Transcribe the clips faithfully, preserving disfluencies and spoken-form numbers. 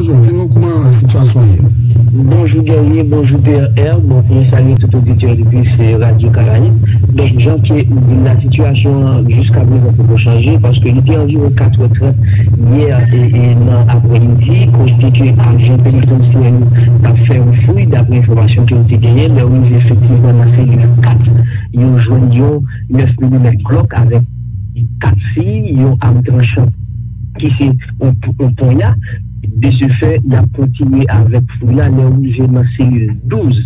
Di nou kòman sitiyasyon an ye. Bonjou Guerrier, bonjou P R R. Bon, mwen salye tout oditè, oditris, eh, Radyo Karayib. Donk, jan ke ou di l la, sitiyasyon an jiska prezan poko chanje, paske li te anviwon kat è trant yè, e, e, nan aprèmidi, kote ke ajan penitansye yo t ap fè yon fouy, daprè enfòmasyon ke yo te genyen, lè yo rive efektivman nan selil kat, yo jwenn yon nèf milimèt Glock avèk kat siy, yon am tranchan ki se yon, yon ponya. De ce fait, y ap kontinye avèk fouy la lè yo rive nan selil douz,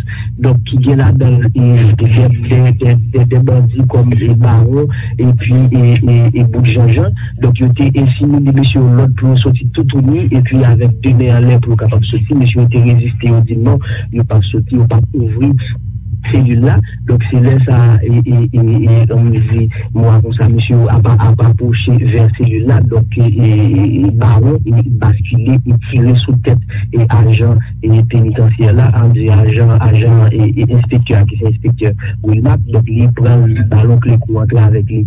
donk ki gen ladan l, e, de, de, de, de, de bandi kòm, e, Bawon, epi, e, e, e Bout Janjan. Donk, yo te ensimile mesye yo lòd pou yo soti toutouni, epi avèk de men anlè pou yo kapab soti. Mesye yo te reziste, yo di non, yo p ap soti, yo p ap ouvri selil la. Donk, se lè sa a, e, e, e, e, ann di, mwa konsa, mesye yo ap, ap apwoche vè selil la. Donk, e, e, e, Bawon, e, baskile, e tire sou tèt, e, ajan, e, penitansyè la, ann di ajan, ajan, e, e, enspektè a, ki se enspektè Wilmac. Donk, li pran l, li ba l yon kle kou antre avèk li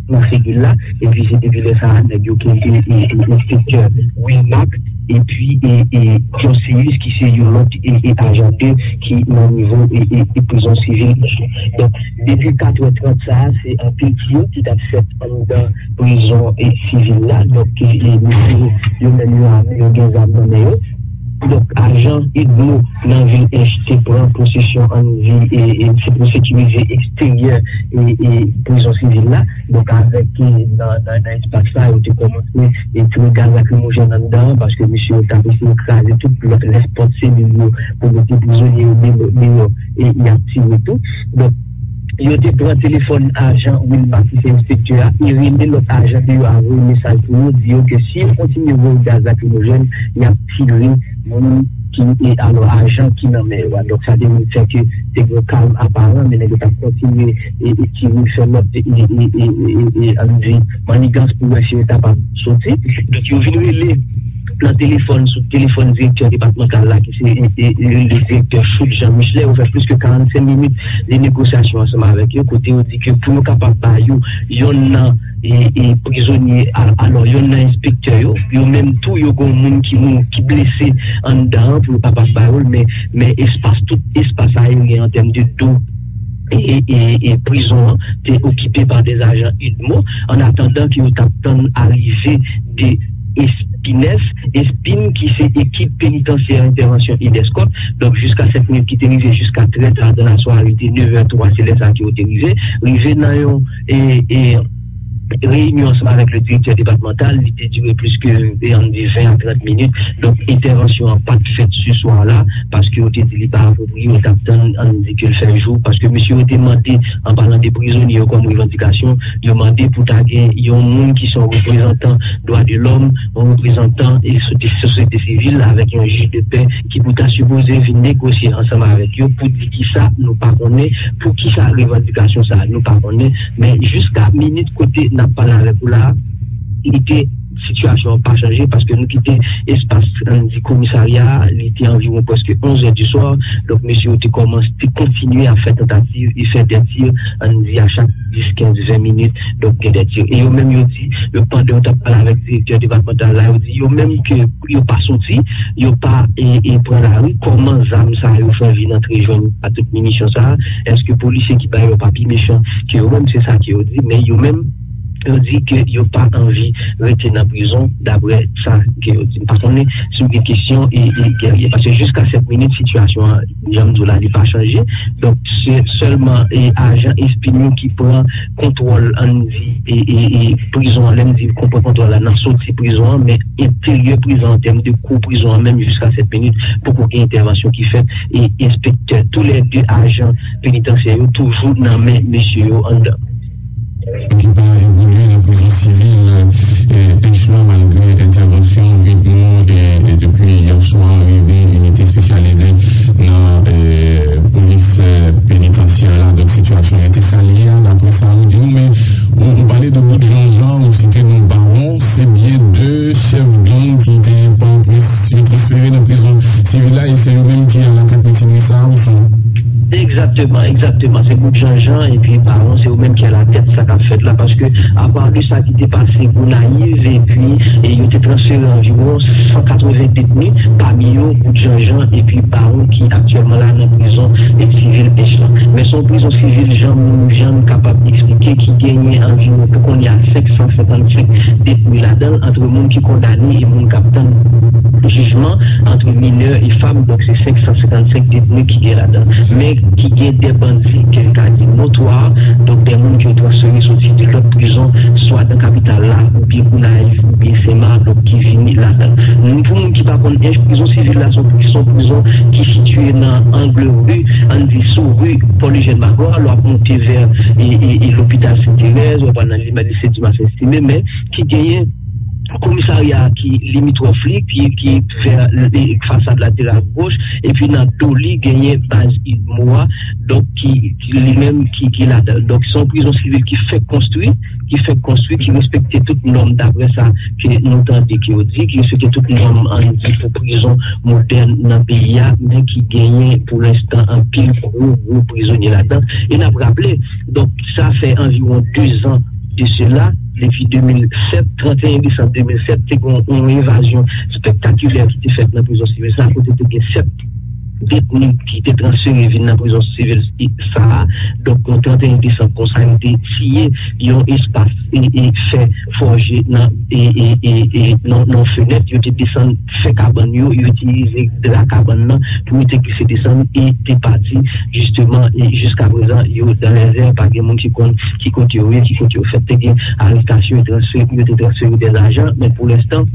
nan selil la, epi se depi lè sa a, nèg yo kenbe, e, e, enspektè Wilmac, epi, e, e, Joséus, ki se yon lòt, e, e, ajan de, ki nan nivo, e, e, e, prizon sivil. Donk, depi kat è trant sa a, se anpil tiyo ki t ap fèt anndan prizon, e, sivil la. Donk, e, e, mesye yo menm yo ame, yo gen zam nan men yo. Donk, ajan Udmo nan vil Ench te pran posesyon, ann di, e, e, se pou sekirize eksteryè, e, e, prizon sivil la. Donk, avèk, e, nan, nan, nan espas sa, yo te kòmanse, e, tire gaz lakrimojèn anndan an, paske mesye yo t ap eseye kraze tout lòt rès pòt selil yo pou mete prizonye yo deyò, deyò, e y ap tire tou. Donk, yo te pran telefòn ajan Wilmac, ki se enspektè a, e rele lòt ajan de yo a voye mesaj pou yo, di yo ke si yo kontinye voye gaz lakrimojèn, y ap tire moun ki, e, alò, ajan ki nan men yo a. Donk, sa te vin fè ke te gen kalm aparan, men nèg yo t ap kontinye, e, e, tire, fè lòt, e, e, e, e, e, e, ann di, mannigans pou wè si yo kapab soti. Donk, yo vin rele nan telefòn, sou telefòn direktè depatmantal la, ki se, e, e, e, le direktè Choude Jean Michelet, yo fè plis ke karannsenk minit de negosyasyon ansanm avèk yo, kote yo di ke pou yo kapab ba yo yonn nan, e, e, prizonye, a-, alò, yonn nan enspektè yo, yo menm tou, yo gen yon moun ki mou-, ki blese anndan an pou yo kapab ba yo l, men, men espas, tout espas ayeryen an tèm de do e, e, e, e prizon an te okipe pa dè ajan Udmo. An atandan ke yo t ap tann arive de Espines, Espin, ki se ekip penitansyè entèvansyon e dèskòt. Donk, jiska sèt minit ki te rive jiska trè ta dan lasware, li te nevè twa, se lè sa ke yo te rive. Rive nan yon, e, e, reyinyon ansanm avèk le direktè depatmantal, li te dire plis ke, e, ann di ven a trant minit. Donk, entèvansyon an pa t fèt se swa la, paske yo te di li pa apwopriye, yo t ap tann, ann di ke l fè jou, paske mesye yo te mande, an palan de prizonye yo kòm revandikasyon, yo mande pou ta gen yon moun ki se yon reprezantan dwa de lòm, yon reprezantan e sosyete, sosyete sivil avèk yon jij de pè ki pou ta sipoze vin negosye ansanm avèk yo pou di kisa nou pa konnen, pou kisa revandikasyon sa a nou pa konnen, men jiska minit kote n ap pale avèk ou la a, li te, sitiyasyon an pa chanje paske nou kite espas, ann di, komisarya a, li te anviwon prèske onz è di swa, donk mesye yo te kòmanse, te kontinye ap fè tantativ e fè dè tir, ann di, a chak dis, kenz, ven minit, donk gen dè tir. E yo menm yo di, yo pandan yo t ap pale avèk direktè depatmantal la, yo di yo menm ke yo pa soti, yo pa, e, e pran lari, kòman zam sa yo fè vin antre jwenn a tout minisyon sa a, èske polisye ki ba yo pa pi mechan ke yo menm, se sa ke yo di, men yo menm, yo di ke yo pa anvi rete nan prizon, daprè sa ke yo di. M pa konnen si w gen kesyon e, e Guerrier, paske jiska sèt minit, sitiyasyon an, jan m di w la, li pa chanje. Donk, se sèlman, e, ajan Espin yo ki pran kontwòl, ann di, e, e, e, prizon an. Lè m di pran kontwòl la, nan soti prizon an, men enteryè prizon an, an tèm de kou prizon an, menm jiska sèt minit, poko gen entèvansyon ki fèt, e enspektè, toulède ajan penitansyè yo toujou nan men mesye yo anndan. Ki pa evolye nan prizon sivil, e, Ench lan, malgre entèvansyon Udmo, e, e depi yè swa, rive inite espesyalize nan, e, polis, e, penitansyè la. Donk, sitiyasyon an rete sa l ye a, daprè sa ou di nou, men ou, ou pale de Bout Janjan, ou site non Bawon, se byen de chèf gang ki te pran, yo transfere nan prizon sivil la, e se yo menm ki alatèt mitinri sa a, ou sou? Egzakteman, egzakteman. Se bout Janjan epi Bawon, se yo menm ki alatèt sa k ap fèt la, paske apa de sa ki te pase Gonayiv, epi e yo te transfere anviwon san katreven detni, pami yo bout Janjan epi Bawon ki aktyèlman la nan prizon e sivil Ench lan. Men se yon prizon sivil, jan moun, jan nou kapab eksplike, ki genyen anviwon pou kounye a senk san senkannsenk detni ladan l, ant moun ki kondane e moun k ap tann jijman, ant minè e fanm, donk se senk san senkannsenk detni ki gen ladan l. Men ki gen de bandi, ke n ka di notwa, donk de moun ki yo transfere soti de lòt prizon, swa nan kapital la, oubyen Gonayiv, oubyen Senmak, donk ki vini ladan l. Pou moun ki pa konn, Ench, prizon sivil la, se yon pri-, se yon prizon ki sitiye nan ang ri, ann di sou ri Paul Eugène Magloire, lè w ap monte vè e, e, e lopital Sent Terèz, w ap pral nan li-, lise Dimas Estime, men ki genyen komisarya ki limitwòf li, ki, ki vè, e, fasad lateral goch, epi nan do li genyen baz idmo a, donk ki, ki li menm ki, ki ladan l. Donk se yon prizon sivil ki fèk konstwi, ki fèk konstwi, ki respekte tout nòm, daprè sa ke nou tande ke yo di, ki respekte tout nòm, ann di, pou prizon modèn nan peyi a, men ki genyen pou lenstan anpil gwo, gwo prizonye ladan. E n ap raple, donk, sa fè anviwon de zan de sela, depi de mil sèt, trannteyen desanm de mil sèt, te gen yon evazyon spektakilè ki te fèt nan prizon sivil sa, kote te gen sèt detni ki te transfere vin nan prizon sivil sa a. Donk, yon trannteyen desanm konsa, yo te siye yon espas e, e fè fòje nan, e, e, e, e, nan, nan fenèt, yo te desann fè kabann yo, yo itilize dra kabann nan pou yo te glise desann e te pati, jisteman, e jiska prezan, yo dans les airs, pa gen moun ki konn ki kote yo ye, ki kote yo fèt. Te gen arestasyon, transfè, yo te transfere dè lajan, men pou lenstan,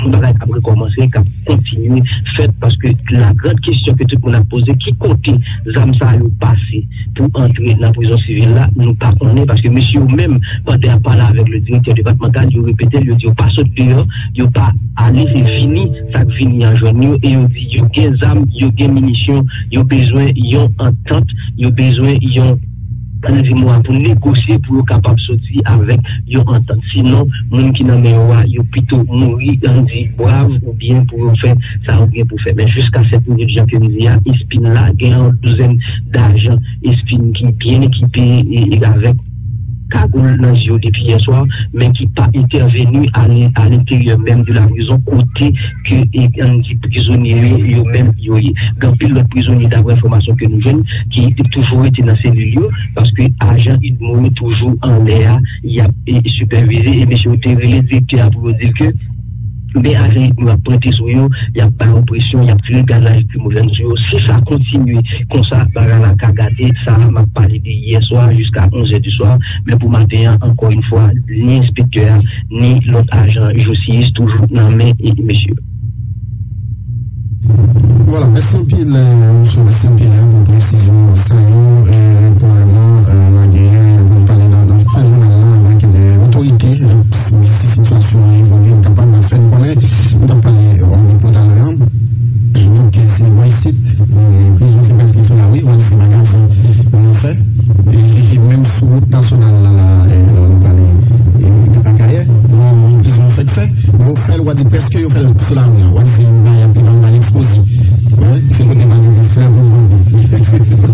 yon bagay k ap rekòmanse, k ap kontinye fèt, paske la grande question ke tout moun ap poze, ki kote zam sa yo pase pou antre nan prizon sivil la, nou pa konnen, paske mesye yo menm, pandan y ap pale avèk le direktè depatmantal, yo repete l, yo di yo pa sot deyò, yo pa ale e vini, sa k vini an jwenn yo, e yo di yo gen zam, yo gen minisyon, yo bezwen yon antant, yo bezwen yon, ann di mo a, pou negosye, pou yo kapab soti avèk yon antant. Sinon, moun ki nan men yo a, yo pito mouri, ann di, brav, oubyen pou yo fè sa yo gen pou fè. Men jiska sèt minit, jan ke m di a, espin la, gen yon douzèn dajan espin ki byen ekipe e, e avèk kagoul nan je yo depi yè swa, men ki pa entèveni a l'in-, a l'intéryè menm de la prizon, kote ke, e, ann di, prizonye yo, yo menm yo ye. Gen anpil lòt prizonye, daprè enfòmasyon ke nou jwenn, ki toujou rete nan selil yo, paske ajan idmo yo toujou anlè a, y ap, e, sipèvize, e mesye yo te rele direktè a pou yo di l ke men ajan idmo yo ap pwente sou yo, y ap ba yo presyon, y ap tire gaz lakrimojèn sou yo. Si sa kontinye konsa, bagay la ka gate. Sa a, m ap pale de yè swa jiska onz è di swa, men pou maten an, ankò yon fwa, ni enspektè a, ni lòt ajan Josius toujou nan men e mesye yo. Vwala, mèsi anpil, eh, Rousseau, mèsi anpil, eh, pou presizyon sa yo. Eh, pwobableman, eh, n a genyen pou n pale nan, nan fen jounal la avèk, eh, otorite, eh, si sitiyasyon an evolye, n kapab fè n konnen. Nou t ap pale, eh, anpil talè a. Donk, eh, se bò isit, eh, prizon se prèske sou lari, wè se magazen nou fè. E, e, e menm sou wout nasyonal la, la, eh, lè nou pale, eh, de Akayè, nou, nou prizon fèk fè. Yo fè l, w a di prèske yo fè l sou lari an. W a di se yon bagay ap, ap, ap ekspoze. Wè, se kote pa gen flè pou vande.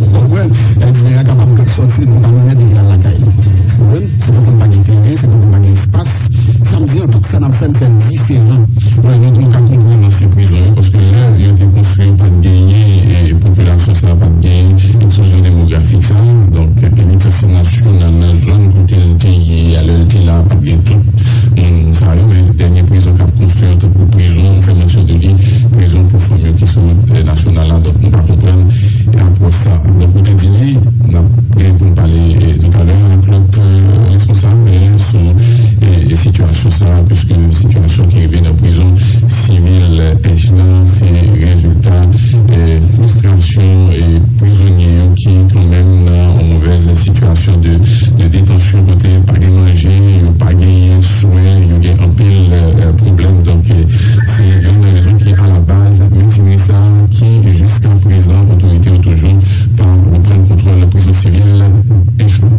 Ou konprann? Egzè a kapab sòti, nou pa mennen depi al lakay li. Ou konprann? Se pou konn pa gen teren, se pou konn pa gen espas. Sa m di an, tout sa n ap fè, n fè l diferan. Wè, nou, nou ka konprann ansyen prizon yo, paske lè yo te konstwi yo pa t genyen, e, popilasyon sa a pa t genyen, eksplozyon demografik sa a. Donk, penitansye nasyonal nan zòn kote l te ye a, lè l te la, pa t gen tout moun sa yo, men dènye prizon k ap konstwi yo, tankou prizon, ou fè mansyon de li, prizon pou fanm yo ki sou wout, eh, nasyonal la. Donk, nou pa konprann, eh, apwòch sa a. Donk, ou te di li, n ap gen pou n pale, eh, toutalè avèk lòt, eh, responsab, eh, sou, eh, sitiyasyon sa a, piske sitiyasyon ki rive nan prizon sivil, eh, Ench lan, se rezilta, eh, fristrasyon, eh, prizonye yo ki kanmenm nan yon movèz sitiyasyon de, de detansyon kote pa gen manje, yo pa genyen swen, yo gen anpil, eh, pwoblèm. Donk, eh, se youn nan rezon ki alabaz mitinri sa a ki jiska prezan otorite yo toujou pa reprann kontwòl prizon sivil Ench lan.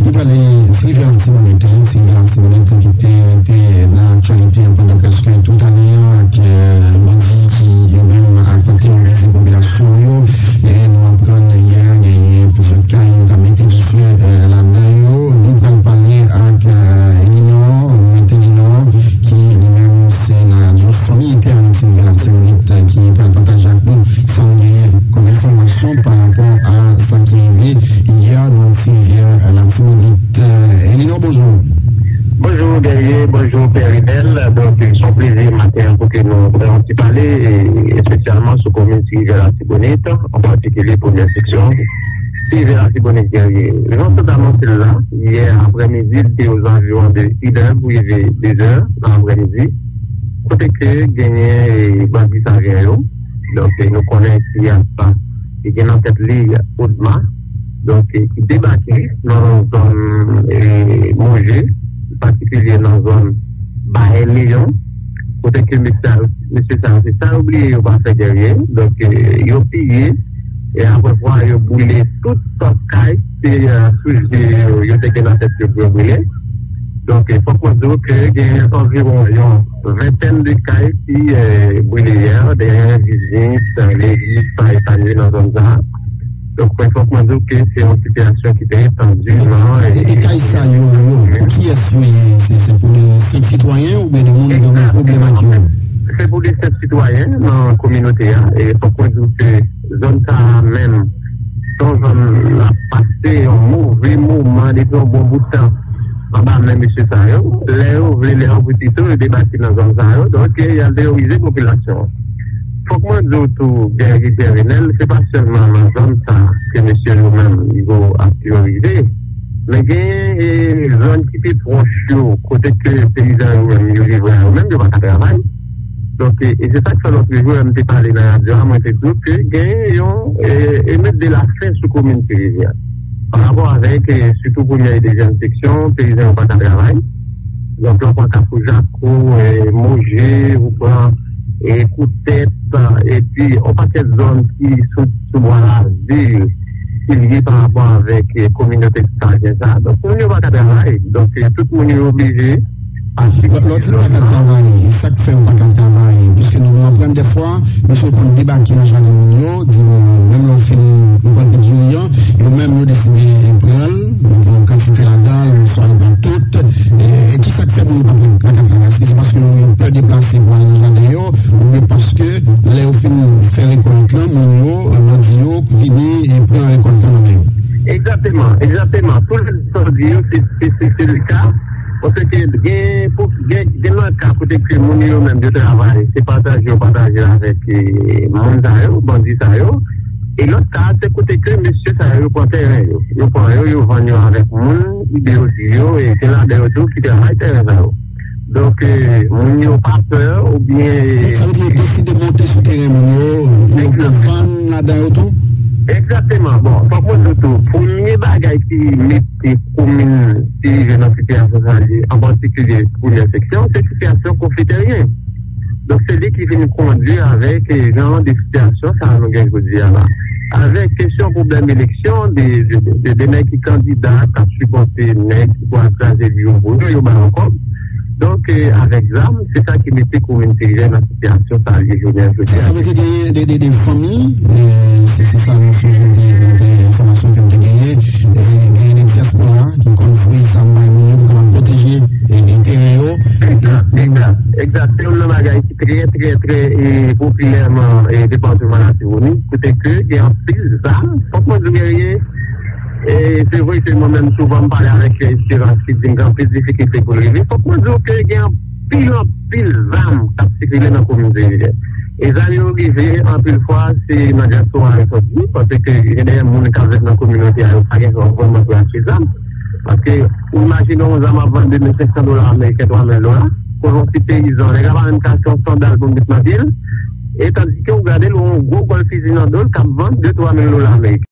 Nou prale Ti Rivyè Latibonit, Ti Rivyè Latibonit ki te rete nan aktyalite pandan prèske tout ane an, ak, eh, bandi ki yo menm ak teworize popilasyon yo. E nou aprann yè, Elinor, bonjou. Bonjou Guerrier, bonjou Pè Rinel. Donk, se yon plezi maten an pou ke nou fè yon ti pale, e espesyalman sou komin Ti Rivyè Latibonit, an patikilye premyè seksyon Ti Rivyè Latibonit Guerrier. Rezon totalman se la, yè aprèmidi, li te ozanviwon de inè pou rive dezè nan aprèmidi, kote ke genyen, e, bandi Savyen yo. Donk, e, nou konnen ki ap ki gen nan tèt li Odma, donk, ki debake nan zòn, e, Moje, patikilye nan zòn Bayè Leyon, kote ke mesye sa, mesye sa yo, se sa yo bliye, yo pa fè dèyè, donk, e, yo piye, e apre fwa, yo boule tout sòt kay, se, e, sou je yo, yo te gen nan tèt yo pou yo boule. Donk, e, fòk mwen di w ke gen anviwon yon ventèn de kay ki, e, brile yè, dèyè biznis, e, legliz, pa epanye nan zòn sa a. Donk, mwen fòk mwen di w ke se yon sitiyasyon ki trè tandi nan, e, e kay sa yo, yo, pou kiyès yo ye? Se, se pou de senp sitwayen oubyen de moun ki gen pwoblèm ak yo? Se pou de senp sitwayen nan kominote a. E fòk mwen di w ke zòn sa a menm, se yon zòn l ap pase yon move moman depi yon bon bout tan anba men mesye sa yo. Lè yo vle, lè yo pou pito, yo debake nan zòn sa yo. Donk, y al teyorize popilasyon an. Fòk mwen di w tou, Guerrier Renel, se pa sèlman nan zòn sa ke mesye yo menm yo ap teyorize, men gen, e, zòn ki pi pwòch yo, kote ke peyizan yo menm yo livre a yo menm, yo pa ka travay. Donk, e, e se sa k fè lòt jou, lè m te pale nan radyo a, mwen te di w ke gen yon, e, emet de lafen sou komin Ti Rivyè. Pa rapò avèk, e, sitou premyè e dezyèm seksyon, peyizan yo pa ka travay. Donk, lè w pran Kafou Jako, e, Moje, ou pran, e, Koutèt, epi yon pakèt zòn ki sou, sou bò lavil, ki lye pa rapò avèk, e, kominote Savyen sa a. Donk, moun yo pa ka travay. Donk, e, tout moun yo oblije Lò, lò di pa ka travay, sa k fè yo pa ka travay? Piske nou, nou aprann dèfwa, mesye yo konn debake nan jaden moun yo, di, bon, menm lè w fin rekolte diri an, yo menm yo deside pran l, yo pran yon kantite ladan l, swa yo pran tout. E, e ki sa k fè moun yo pa ka, pa ka travay? Èske se paske yo pè deplase pou al nan jaden yo, oubyen paske lè yo fin fè rekòlt lan, moun yo, bandi yo vini e pran rekòlt lan nan men yo? Egzakteman, egzakteman. Tou lè sa w di yo, se, se, se, se le ka. Paske gen, gen, gen nan ka kote ke moun yo menm yo travay, se pataje yo pataje avèk, e, moun sa yo, bandi sa yo. E lòt ka, se kote ke mesye sa yo pran tèren yo. Yo pran yo, yo vann yo avèk moun, ide yo di yo, e gen ladan yo tou ki travay tèren sa yo. Donk, e, moun yo pa pè oubyen, e, Donk, sa vle di yo deside monte sou teren moun yo, yo, yo vann ladan yo tou? Egzakteman. Bon, fòk mwen di w tou, premye bagay ki mete komin Ti Rivyè nan sitiyasyon sa li, an patikilye premyè seksyon, se sitiyasyon konfli teryen. Donk, se li ki vin kondui avèk, e, jan de sitiyasyon sa nou gen jodi a la. Avèk kesyon pwoblèm eleksyon, de, de, de, de nèg ki kandida k ap sipòte nèg ki pral kraze biwo pou yo, yo ba yo kòb. Donk, e, avèk zam, se sa ki mete komin Ti Rivyè nan sitiyasyon sa li ye jodi a. Sa, sa vle di genyen de, de, de fanmi, e, se, se sa nou sou de, de enfòmasyon ke m te genyen, e, genyen de dyaspora ki konn voye zam bay moun yo pou kapab pwoteje, e, enterè yo. Egzak, egzak, egzak. Se youn nan bagay ki trè, trè, trè, e, popilè nan, e, depatman Latibonit, kote ke gen anpil zam. Fòk mwen di w, Guerrier, e, se vre ke mwen menm souvan m pale avèk, e, Esperans ki di m gen anpil difikilte pou l rive. Fòk mwen di w ke gen anpil, anpil zam k ap sikile nan komin Ti Rivyè. E zam yo rive, anpil fwa, se nan dyaspora yo sòti, paske gen de moun k ap viv nan kominote a, yo pa gen vrèman pou achte zam. Paske, ou imajine yon zam ap vann de mil senk san dola ameriken, twa mil dola, pou yon ti peyizan, nèg la pa menm ka achte yon sandal pou l met nan pye l, e tandike ou gade l, yon gwo kòl fizi nan do l, k ap vann de, twa mil dola ameriken.